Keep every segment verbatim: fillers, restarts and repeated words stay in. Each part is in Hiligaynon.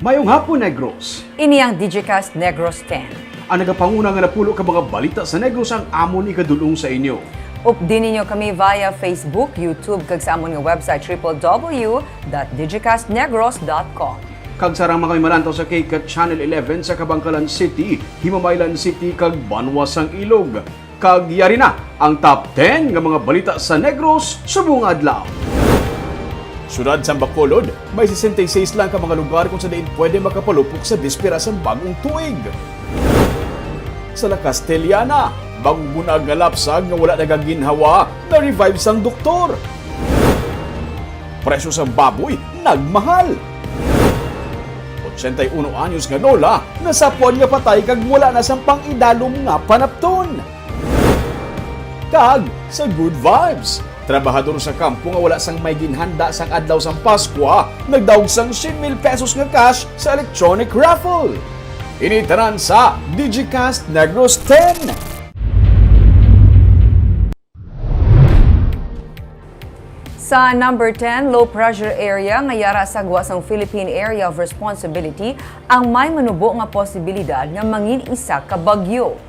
Mayong hapon, Negros. Ini ang Digicast Negros ten. Ang nagapanguna nga napulo ka mga balita sa Negros ang amon ikadulong sa inyo. Updi ninyo kami via Facebook, YouTube, kag sa amon nga website, triple W dot digicast negros dot com. Kag sarang man kami malantaw sa KCAT Channel eleven sa Kabankalan City, Himamaylan City, kag Banwa sang Ilog. Kag yari na ang top ten nga mga balita sa Negros subong adlaw. Siyudad sang Bacolod, may sesenta y seis lang ka mga lugar kung sa diin pwede makapalupok sa bispera sang bag-ong tuig. Sa La Castellana, bag-ong bunag nga lapsag nga wala nagaginhawa, na-revive sang doktor. Presyo sang baboy nagmahal. Ochenta y uno anyos nga lola nasapuan nga patay kag wala na sang pang-idalom nga panapton. Kag sa Good Vibes, trabahador sa kampo nga wala sang may ginhanda sang adlaw sang Paskwa nagdaog sang syen mil pesos nga cash sa electronic raffle. Ini tanan sa Digicast Negros ten. Sa number ten, low pressure area nga yara sa gwa sang Philippine Area of Responsibility ang may manubo nga posibilidad nga mangin isa ka bagyo.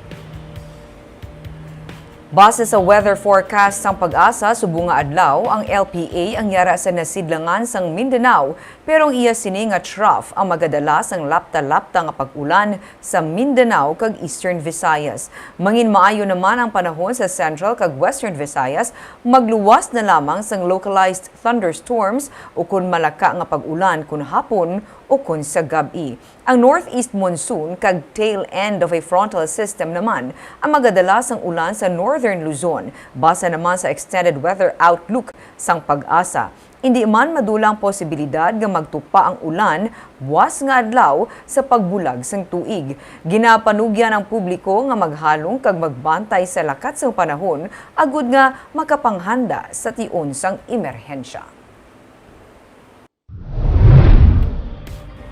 Base sa weather forecast sang PAGASA, subong nga adlaw ang L P A ang yara sa nasidlangan sang Mindanao, pero ang iya sini nga trough ang magadala sang lapta-lapta nga pag-ulan sa Mindanao kag Eastern Visayas. Mangin maayo naman ang panahon sa Central kag Western Visayas, magluwas na lamang sang localized thunderstorms ukon malaka nga pag-ulan kon hapon ukon sa gab-i. Ang northeast monsoon kag tail end of a frontal system naman ang magadala sang ulan sa Northern Luzon, base naman sa extended weather outlook sang PAGASA. Indi man madula ang posibilidad nga magtupa ang ulan buas nga adlaw sa pagbulag sang tuig. Ginapanugyan ang publiko nga maghalong kag magbantay sa lakat sang panahon agud nga makapanghanda sa tion sang emerhensya.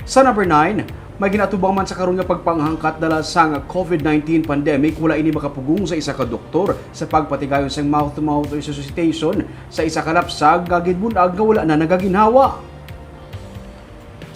Sa number nine, may ginaatubang man sa karon nga pagpanghangkat dala sang COVID nineteen pandemic, wala ini makapugong sa isa ka doktor sa pagpatigayon sang mouth-to-mouth resuscitation sa isa ka lapsag nga ginbun-ag nga wala na nagaginhawa.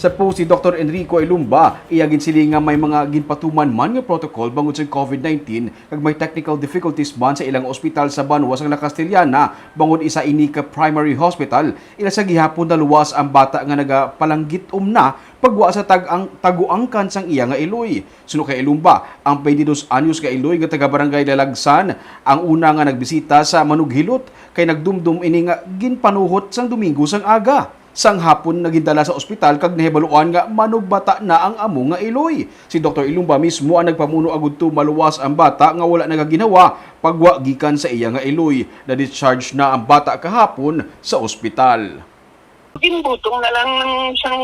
Sa post ni Doktor Enrico Ilumba, iya ginsiling nga may mga ginpatuman man nga protocol bangod sa COVID nineteen kag may technical difficulties man sa ilang ospital sa banwa sang La Castellana bangod isa ini ka primary hospital, ila sa gihapon naluwas ang bata nga nagapalanggit-om na pagwa sa tag-ang taguangkan sang iya nga iloy. Suno kay Ilumba, ang twenty-dos anyos nga iloy nga taga Barangay Lalagsan ang una nga nagbisita sa manughilot kay nagdumdom ini nga ginpanuhot sang Domingo sang aga. Sang hapon nagindala sa ospital kag nahibaluan nga manugbata na ang amo nga iloy. Si Doktor Ilumba mismo ang nagpamuno agudto maluwas ang bata nga wala nagaginhawa pagwa gikan sa iya nga iloy. Na-discharge na ang bata kahapon sa ospital. Ginbutong na lang sang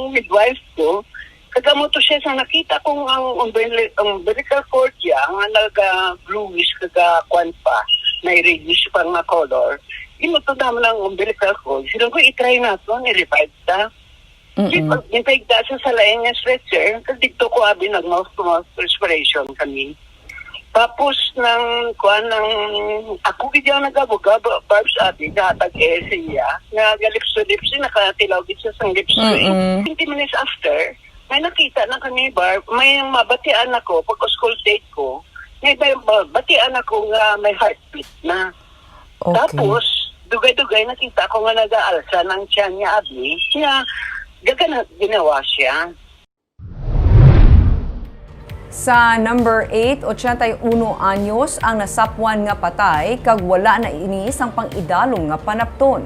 midwife ko. Kag amo to siya sa nakita kong ang umbil-, umbilical cord niya nga naga-bluish kag, ah, kwan pa, may reddish pa nga color. Imo to naman ang umbilical cord. Silang ko, i-try naton, i-revive ta. Di Mm-mm. pag nipigda sa salain nga stretcher, kag dito ko abi nag mouth to mouth respiration kami. Tapos nang kuan nang ako gid ang nagabuga, ba- Barbs abi, nahatag eh siya, nga ga lips to lips, nakatilaw gid siya sang lips to lips. Mm-mm. Twenty minutes after, may nakita na kami, Barb, may mabatian ako, pag auscultate ko, may, may mabatian ako nga may heartbeat na. Okay. Tapos, dugay-dugay nakita ko nga nagaalsa ng tiyan niya, abi. Siya, gagana, ginawa siya. Sa number eight, ochenta y uno anyos ang nasapwan nga patay kag wala na ini sang pang-idalom nga panapton.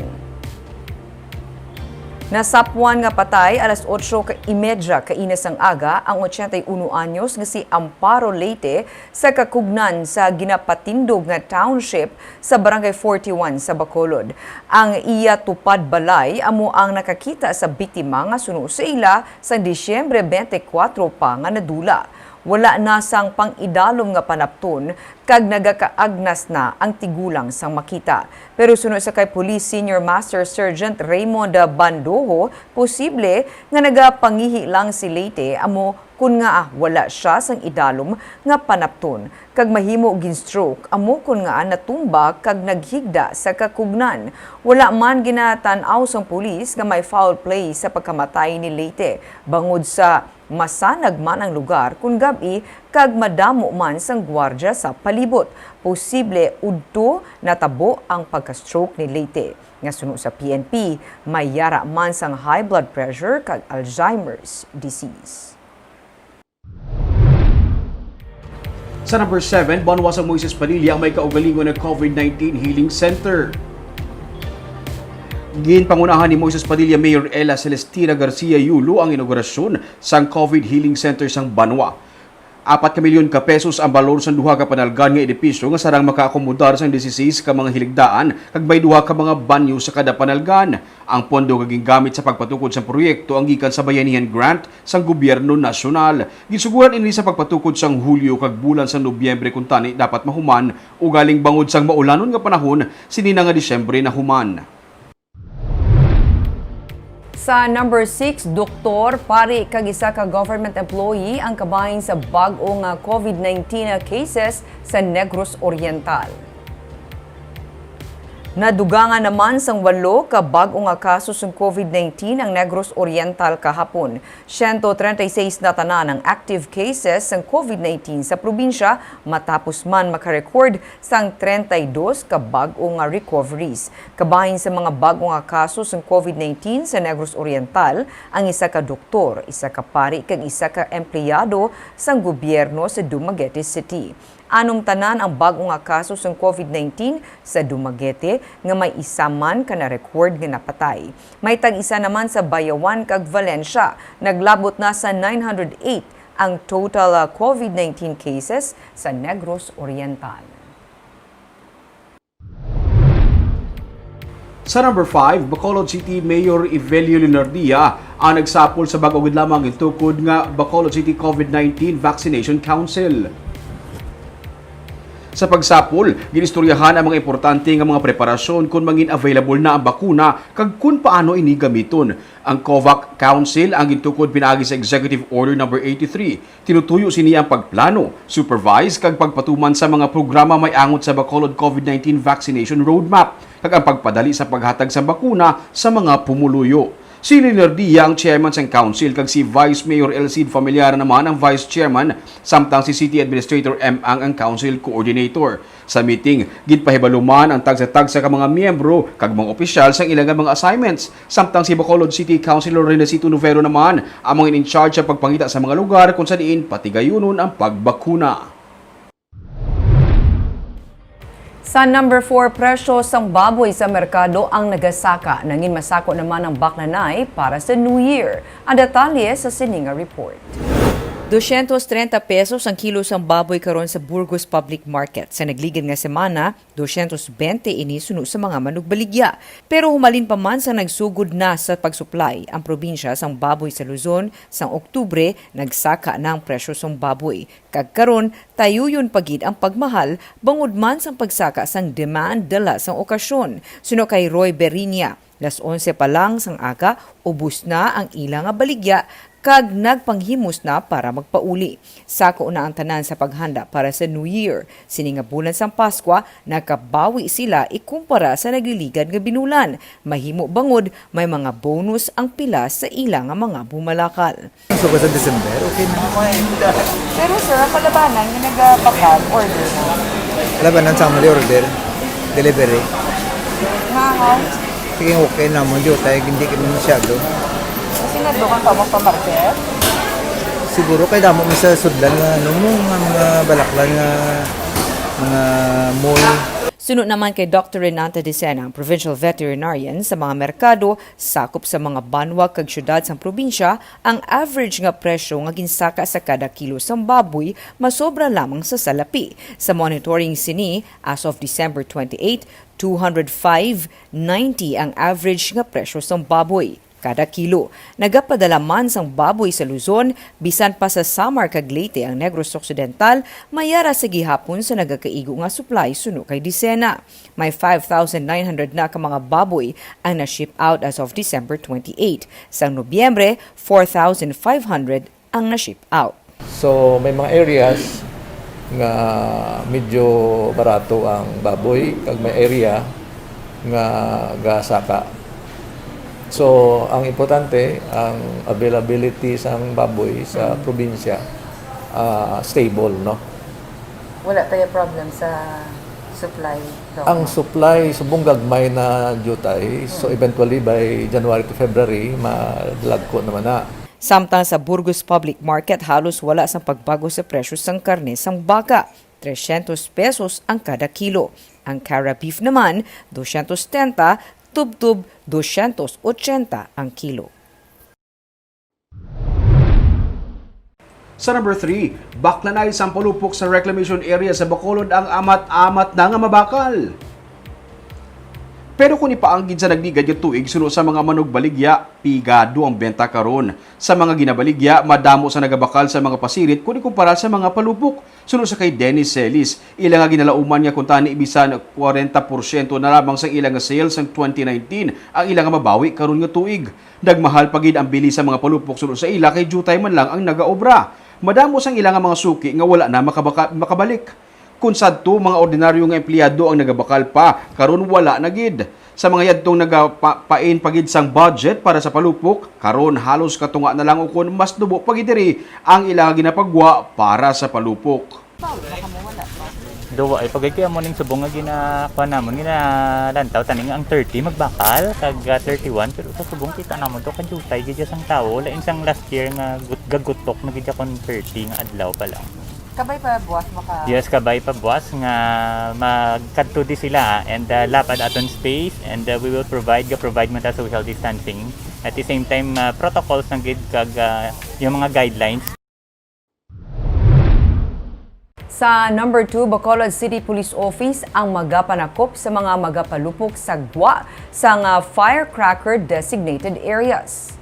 Nasapwan nga patay alas otso ka imedya kaina sang aga ang ochenta y uno anyos nga si Amparo Leyte sa kakugnan sa ginapatindog nga township sa Barangay forty-one sa Bacolod. Ang iya tupad balay amo ang nakakita sa biktima nga suno sa ila sang Disyembre twenty-four pa nga nadula. Wala na sang pang-idalom nga panapton kag nagakaagnas na ang tigulang sang makita. Pero suno sa kay Police Senior Master Sergeant Raymond Bandojo, posible nga nagapangihi lang si Leyte amo Kon ngaa wala sia sang idalom nga panapton, kag mahimo gin-stroke, amo kon ngaa natumba kag naghigda sa kakugnan. Wala man ginatan-aw sang pulis nga may foul play sa pagkamatay ni Leyte, bangod sa masanag man ang lugar kon gab-i kag madamo man sang gwardya sa palibot. Posible udto natabo ang pagka-stroke ni Leyte, nga suno sa P N P, may yara man sang high blood pressure kag Alzheimer's disease. Sa number seven, banwa sang Moises Padilla ang may kaugalingon nga COVID nineteen Healing Center. Ginpangunahan ni Moises Padilla Mayor Ella Celestina Garcia Yulo ang inaugurasyon sang COVID Healing Center sang banwa. Apat ka milyon ka pesos ang balor sang duha ka panalgan nga edipisyo nga sarang makaakomodar sang dieciséis ka mga hiligdaan kag may duha ka mga banyo sa kada panalgan. Ang pondo nga gingamit sa pagpatukod sang proyekto ang gikan sa Bayanihan Grant sang gobyerno nasyonal. Ginsuguran ini sa pagpatukod sang Hulyo kag bulan sang Nobyembre kuntani dapat mahuman, ugaling bangod sang maulanon nga panahon, sini na nga Disyembre nahuman. Sa number six, doktor, pari kag isa ka government employee ang kabahin sa bag-o nga COVID nineteen cases sa Negros Oriental. Nadugangan naman sang walo ka bag-o nga kaso sang COVID nineteen ang Negros Oriental kahapon. Siyento treinta y seis na tanan ang active cases sang COVID nineteen sa probinsya, matapos man makarecord sang treinta y dos ka bag-o nga recoveries. Kabahin sa mga bag-o nga kaso sang COVID nineteen sa Negros Oriental ang isa ka doktor, isa ka pari, kag isa ka empleyado sang gobyerno sa Dumaguete City. Anom tanan ang bag-o nga kaso sang COVID nineteen sa Dumaguete, nga may isa man ka na-record nga napatay. May tag-isa naman sa Bayawan kag Valencia. Naglabot na sa nine hundred eight ang total, ah, COVID nineteen cases sa Negros Oriental. Sa number five, Bacolod City Mayor Evelio Leonardia ang nagsapol sa bag-o gid lamang gintukod nga Bacolod City COVID nineteen Vaccination Council. Sa pagsapol, ginistoryahan ang mga importante nga mga preparasyon kon mangin-available na ang bakuna kag kon paano ini gamiton. Ang COVAC Council ang gintukod pinaagi sa Executive Order Number eighty-three. Tinutuyo sini ang pagplano, supervise, kag pagpatuman sa mga programa may angot sa Bacolod COVID nineteen Vaccination Roadmap, kag ang pagpadali sa paghatag sa bakuna sa mga pumuluyo. Si Leonardia ang chairman sang council, kag si Vice Mayor Elcid Familiar naman ang vice chairman, samtang si City Administrator M. Ang ang council coordinator. Sa meeting, ginpahibalo man ang tagsa-tagsa ka mga miyembro kag mga opisyal sang ila nga mga assignments, samtang si Bacolod City Councilor Renesito Novero naman ang mga in charge sa pagpangita sa mga lugar kung sa diin patigayunon ang pagbakuna. Sa number four, presyo sang baboy sa merkado ang nagasaka. Nangin masako naman ang baklanay para sa New Year. Ang detalye sa sini nga report. Dosyentos treinta pesos ang kilo sang baboy karon sa Burgos Public Market. Sa nagligad nga semana, dosyentos bente ini suno sa mga manugbaligya. Pero humalin pa man sa nagsugod na sa pagsuplay ang probinsya sang baboy sa Luzon, sang Oktubre, nagsaka na ang presyo sang baboy. Kag karon, tayuyon pa gid ang pagmahal, bangod man sang pagsaka sang demand dala sang okasyon. Suno kay Roy Berinia, las onse pa lang sang aga, ubos na ang ila nga baligya, kag nagpanghimos na para magpauli. Sako na ang tanan sa paghanda para sa New Year. Sini nga bulan sang Paskwa, nakabawi sila ikumpara sa nagliligad nga binulan. Mahimo bangod may mga bonus ang pila sa ila nga mga bumalakal. So, sa December, okay na. Pero sir, ang kalabanan yung nagpapag order mo? Kalabanan sa muli order, delivery. Nga, how? Sige, okay na mo, di tayo, hindi kami masyado. Kasi nadto ka pa mo pa market? Siguro kay damo mo sa sudlan nga ano mo, nga mga balaklan nga mga mall. Suno naman kay Doctor Renata Dicena, ang provincial veterinarian sa mga merkado, sakop sa mga banwa kag syudad sang probinsya, ang average nga presyo nga ginsaka sa kada kilo sang baboy masobra lamang sa salapi. Sa monitoring sini, as of December twenty-eight, two hundred five ninety ang average nga presyo sang baboy kada kilo. Nagapadala man sang baboy sa Luzon, bisan pa sa Samar kag Leyte ang Negros Occidental, may yara sa gihapon sa nagakaigo nga supply suno kay Dicena. May five thousand nine hundred na ka mga baboy ang na-ship out as of December twenty-eight. Sang Nobyembre, four thousand five hundred ang na-ship out. So may mga areas nga medyo barato ang baboy, kag may area nga gasaka. So ang importante, ang availability sang baboy sa probinsya, ah, stable, no? Wala tayo problem sa supply, Doc? Ang supply, subong gagmay na jutay, so eventually by January to February, malagko naman na. Samtang sa Burgos Public Market, halos wala sang pagbago sa presyo sang karne sang baka, trescientos pesos ang kada kilo. Ang Cara beef naman, dosyentos setenta tubtob dosyentos ochenta ang kilo. Sa number three, baklanay sang palupok sa reclamation area sa Bacolod ang amat-amat na nga mabakal. Pero kung ipaanggid sa nagligad nga tuig, suno sa mga manugbaligya, pigado ang benta karon. Sa mga ginabaligya, madamo sa nagabakal sa mga pasirit kung ikumpara sa mga palupok. Suno sa kay Dennis Celis, ila nga ginalauman nga kuntani bisan kwarenta porsyento na lamang sang ila nga sales sang twenty nineteen ang ila nga mabawi karon nga tuig. Nagmahal pa gid ang bili sa mga palupok suno sa ila kay diutay man lang ang nagaobra. Madamo sang ila nga mga suki nga wala na makabaka-, makabalik. Kon sadto, mga ordinaryo nga empleyado ang nagabakal pa, karon wala na gid. Sa mga yadtong nagapain pa gid sang budget para sa palupok, karon halos katunga na lang ukon mas nubo pa gid diri ang ila nga ginapagwa para sa palupok. Duwa ay pagay kaya mo ning subong nga ginakuha namon, ginalantaw tani nga ang thirty magbakal kag, ah, thirty-one, pero sa subong kita namon to kadiyutay gid sang tawo, lain sang last year nga gut- gagutok na gid kon thirty nga adlaw pa lang. Kabay pa buwas maka... Yes, kabay pa buwas nga magkadto di sila and, ah, lapad aton space and, ah, we will provide ga provide man ta social distancing. At the same time, ah, protocols na gid kag, ah, yung mga guidelines. Sa number two, Bacolod City Police Office ang magapanakop sa mga magapalupok sa gwa sang firecracker designated areas.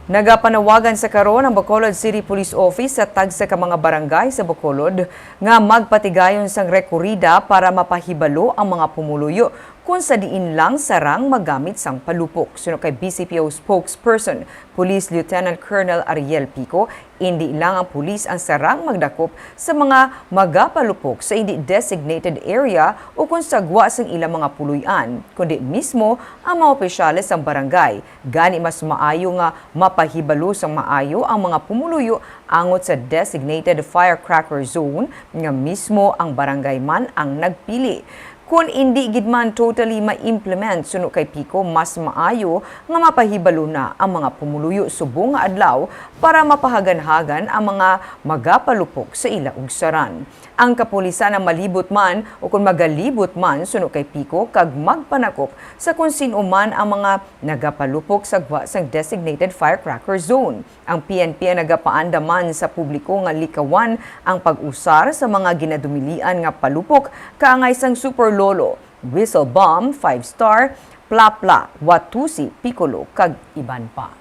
Nagapanawagan sa karon ang Bacolod City Police Office sa tagsa ka mga barangay sa Bacolod nga magpatigayon sang rekorida para mapahibalo ang mga pumuluyo kon sa diin lang sarang magamit sang palupok. Suno kay B C P O spokesperson Police Lieutenant Colonel Ariel Pico, indi lang ang pulis ang sarang magdakop sa mga magapalupok sa indi designated area ukon sa gwa sang ilang mga puloy-an, kundi mismo ang mga opisyales sang barangay. Gani, mas maayo nga mapahibalo sang maayo ang mga pumuluyo angot sa designated firecracker zone nga mismo ang barangay man ang nagpili. Kon indi gid man totally ma-implement, suno kay Pico, mas maayo nga mapahibalo na ang mga pumuluyo subong nga adlaw para mapahaganhagan ang mga magapalupok sa ila ugsaran. Ang kapulisan ang malibot man o kon magalibot man, suno kay Pico, kag magpanakop sa kon sin-o man ang mga nagapalupok sa gwa sang designated firecracker zone. Ang P N P ang nagapaandam man sa publiko nga likawan ang pag-usar sa mga ginadumilian nga palupok kaangay sang Super Lolo, Whistle Bomb, Five Star, Plapla, Watusi, Piccolo, kag iban pa.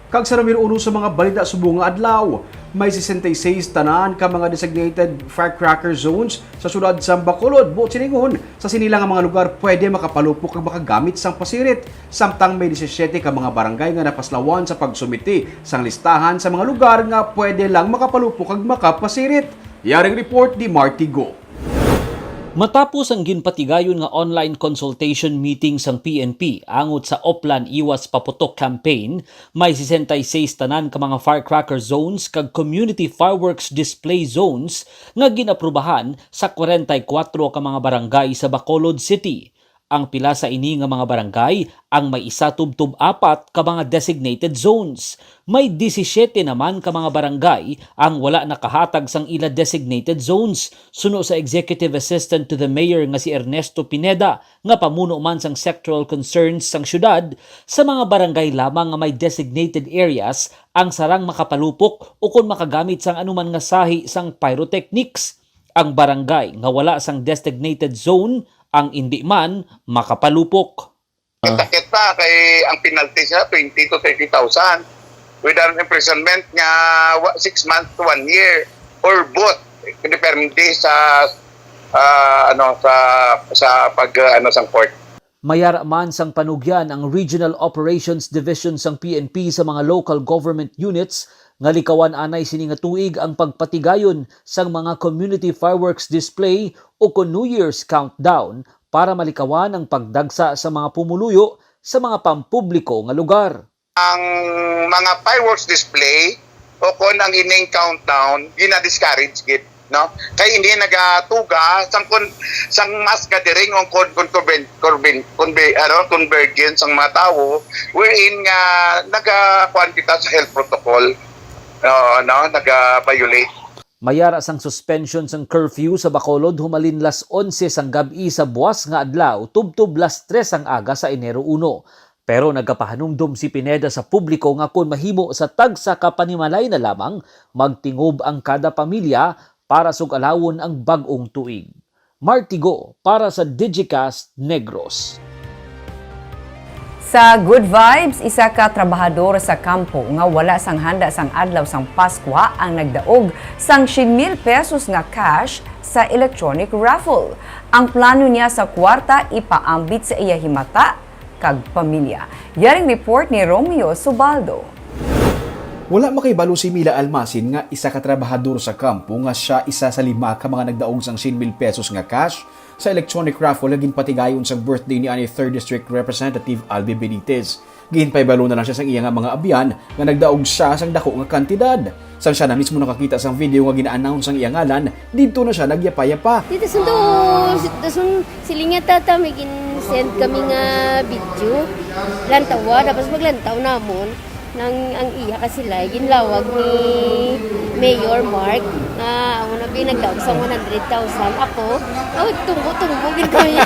Kag sa numero uno sa mga balita subong nga adlaw, may sesenta y seis tanan ka mga designated firecracker zones sa siyudad sa Bacolod. Buot silingon, sa sini lang nga mga lugar pwede makapalupok kag makagamit sang pasirit, samtang may disisiete ka mga barangay nga napaslawan sa pagsumiti sang listahan sa mga lugar nga pwede lang makapalupok kag makapasirit. Yaring report ni Marty Go. Matapos ang ginpatigayon nga online consultation meeting sang P N P angot sa Oplan Iwas Paputok campaign, may sesenta y seis tanan ka mga firecracker zones kag community fireworks display zones nga ginaprubahan sa kwarenta y kuwatro ka mga barangay sa Bacolod City. Ang pila sa ini nga mga barangay ang may isa tubtob apat ka mga designated zones. May disisiete naman ka mga barangay ang wala nakahatag sang ila designated zones, suno sa Executive Assistant to the Mayor nga si Ernesto Pineda, nga pamuno man sang sectoral concerns sang syudad. Sa mga barangay lamang nga may designated areas ang sarang makapalupok ukon makagamit sang anuman nga sahi sang pyrotechnics. Ang barangay nga wala sang designated zone ang indi man makapalupok. Kita-kita kay ang penalty siya twenty to thirty thousand with an imprisonment nga wa- six months to one year or both, depende sa, ah, ano, sa sa pag, ah, ano, sang court. Mayara man sang panugyan ang Regional Operations Division sang P N P sa mga local government units nga likawan anay sini nga tuig ang pagpatigayon sang mga community fireworks display o kon New Year's countdown para malikawan ang pagdagsa sa mga pumuluyo sa mga pampubliko nga lugar. Ang mga fireworks display o kon ang ining countdown, gina-discourage gid, no? Kay ini nagatuga sang kon, sang mass gathering o kon, kon conven-, conven-, conve-, ano, convergence ang mga tawo, wherein nga nagakuan kita sa health protocol, no, no, naga-violate. Mayara sang suspension sang curfew sa Bacolod humalin las onse sang gab-i sa buas nga adlaw tubtob las tres sang aga sa Enero uno. Pero nagapahanumdom si Pineda sa publiko nga kon mahimo sa tagsa ka panimalay na lamang, magtingob ang kada pamilya para sug-alawon ang bag-ong tuig. Martigo para sa Digicast Negros. Sa Good Vibes, isa ka trabahador sa kampo nga wala sang handa sang adlaw sang Paskwa ang nagdaog sang syen mil pesos nga cash sa electronic raffle. Ang plano niya sa kwarta ipaambit sa iya himata kag pamilya. Yaring report ni Romeo Subaldo. Wala makahibalo si Mila Almacin nga isa ka trabahador sa kampo nga sia isa sa lima ka mga nagdaog sang syen mil pesos nga cash sa electronic raffle nga ginpatigayon sang birthday ni anay Third District Representative Albi Benitez. Ginpahibalo na lang sia sang iya nga mga abyan nga nagdaog sia sang dako nga kantidad. Sang sia na mismo nakakita sang video nga gina-announce ang iya ngalan, didto na sia nagyapa-yapa. Dito sundo, dasun, siling niya, "Tata, may gin-send kami nga video. Lantawa, tapos maglantaw namon." Nang ang iya ka silay, ginlawag ni Mayor Mark nga amo na pinagdaog sa one hundred thousand. Ako, oh, tumbo-tumbo gid kami.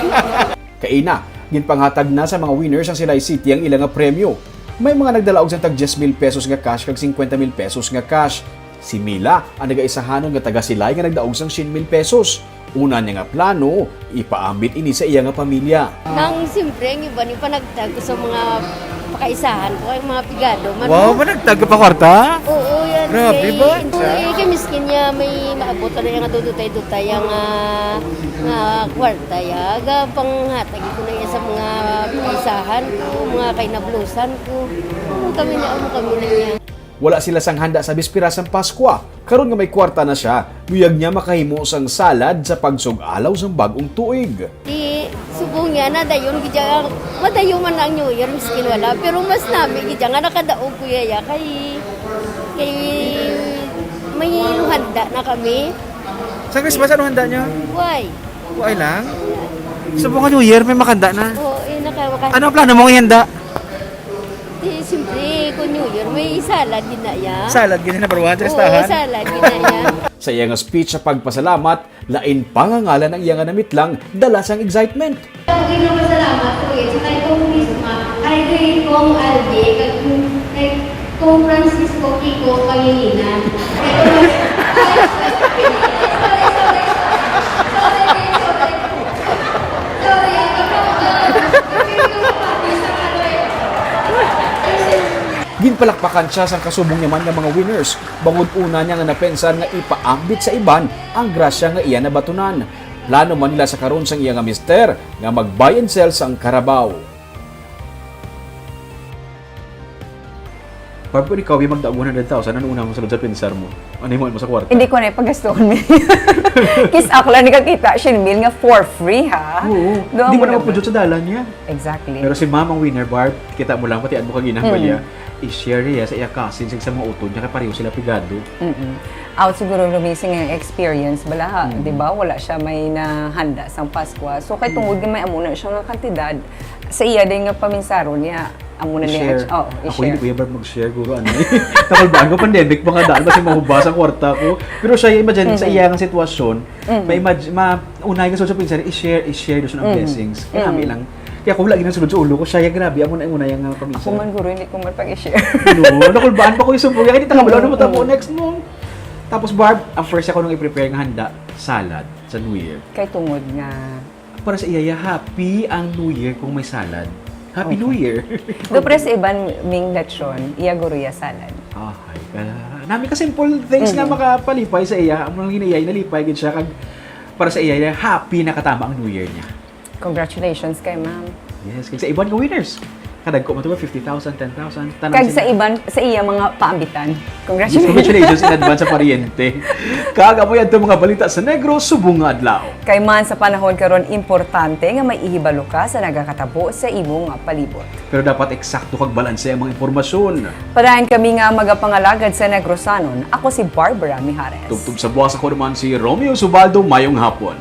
Kaina, ginpanghatag na sa mga winners sang Silay City ang ila nga premyo. May mga nagdalaog sang tag diyes mil pesos nga cash kag singkwenta mil pesos nga cash. Si Mila ang nagaisahanon nga taga-Silay nga nagdaog sang syen mil pesos. Una niya nga plano, ipaambit ini sa iya nga pamilya. Nang siyempre, ang iba ni panagtag ko sa mga pakaisahan ko, ang mga pigado man. Wow, mo. Panagtag ka pa kwarta? Oo, yan. Grabe kay, ba? Oo, eh, kay miskin niya, may maabot na niya nga dudutay-dutay ang, ah, nga kwarta, ya. Ga panghatag ko na iya sa mga pakaisahan ko, mga kainablusan ko. Ano kami na, ano kami na niya. Wala sila sang handa sa bispera sang Paskwa. Karon nga may kwarta na sia, luyag niya makahimo sang salad sa pagsug-alaw sang bag-ong tuig. Di, subong niya na dayon gid siya, madayo man ang New Year, miskin wala. Pero mas nami gid siya nga nakadaog ko yaya kay, kay may handa na kami. Sa Christmas, ano handa niyo? Why? Why lang? Subong nga New Year, may makanda na. Oo, eh, naka-, Ano ang plano mo nga ihanda? Di, siyempre, kung New Year, may salad gid na iya. Salad gid na, number one, sa Oo, listahan. Salad gid na iya. Sa iya nga speech sa pagpasalamat, lain pa nga ngalan ang iya nga namitlang, dala sang excitement. Ako ginapasalamat ko, eh, sa kay Kong Prisma, kay Kong Alvin, kag kay Kong Francisco Kiko Pangilinan. Kay Kong Ginpalakpakan sia sang kasubong niya man nga mga winners, bangod una niya nga napensar nga ipaambit sa iban ang grasya nga iya nabatunan. Plano man nila sa karon sang iya nga mister nga mag-buy and sell sang Carabao. Pag pwede ikaw, may magdaog one hundred thousand, ano una mong sulod sa pensar mo? Ano mo sa kwarta? Hindi ko na ipagastuhon, mi. Kis ako lang nakakita, shin mil nga for free, ha? Oo. Doon Di mo mo na naman. Mapudyo sa dalan niya. Exactly. Pero si Ma'am ang winner, Barb, kita mo lang, pati mo kagina, Mm. Balya, i-share niya sa iya cousin, sa mga utod niya, kay pareho sila pigado. Mm-mm. Out siguro, Lumis, nga experience, bala, ha? Mm. Di ba? Wala siya may nahanda sang Paskwa. So, kay tungod Mm. nga may amo na siya nga kantidad, sa iya din nga paminsaron niya, Amo na niya. I-share. Oo, Ako i-share. Hindi, Kuya Barb, mag-share, guro, ano eh. Nakulbaan ko, pandemic pa nga daan, kasi mahubas ang kwarta ko. Pero siya, imagine, sa Mm-hmm. iyang sitwasyon, Mm-hmm. ma-imag-, ma-, unay ka sa, sa pinsan, i-share, i-share doon ang Mm-hmm. blessings. Kaya kami Mm-hmm. lang. Kaya ako lagi nang sulod sa ulo ko, siya, grabe, amo na yung una yung, uh, paminsan. Ako man, guro, hindi ko man pag-i-share. No, nakulbaan pa ko yung sumpong. Kaya hindi takabalo, ano mo Mm-hmm. tamo, next mo. Tapos, Barb, ang first ako nung i-prepare nga handa, salad sa New Year. Kay tungod nga Para sa iya, ya, happy ang New Year kung may salad. Happy Okay. New Year! Do, pero sa iban, ming lechon, iya guro ya salad. Ay, ka-, nami ka simple things nga Mm-hmm. makapalipay sa iya. Ang mga hinayay, nalipay gid siya. Kag para sa iya, ya, happy nakatama ang New Year niya. Congratulations kay ma'am. Yes, kag sa iban nga winners, kadagko man to, fifty thousand, ten thousand, tanan Kag sa sila. Iban, sa iya mga paambitan. Congratulations. Congratulations in advance sa paryente. Kag amo yan to mga balita sa Negros subong nga adlaw. Kay man sa panahon karon, importante nga may ihibalo ka sa nagakatabo sa imong palibot. Pero dapat eksakto kag balanse ang mga impormasyon. Padayon kami nga magapangalagad sa Negrosanon. Ako si Barbara Mijares. Tubtob sa buwas, ako naman si Romeo Subaldo. Mayong hapon.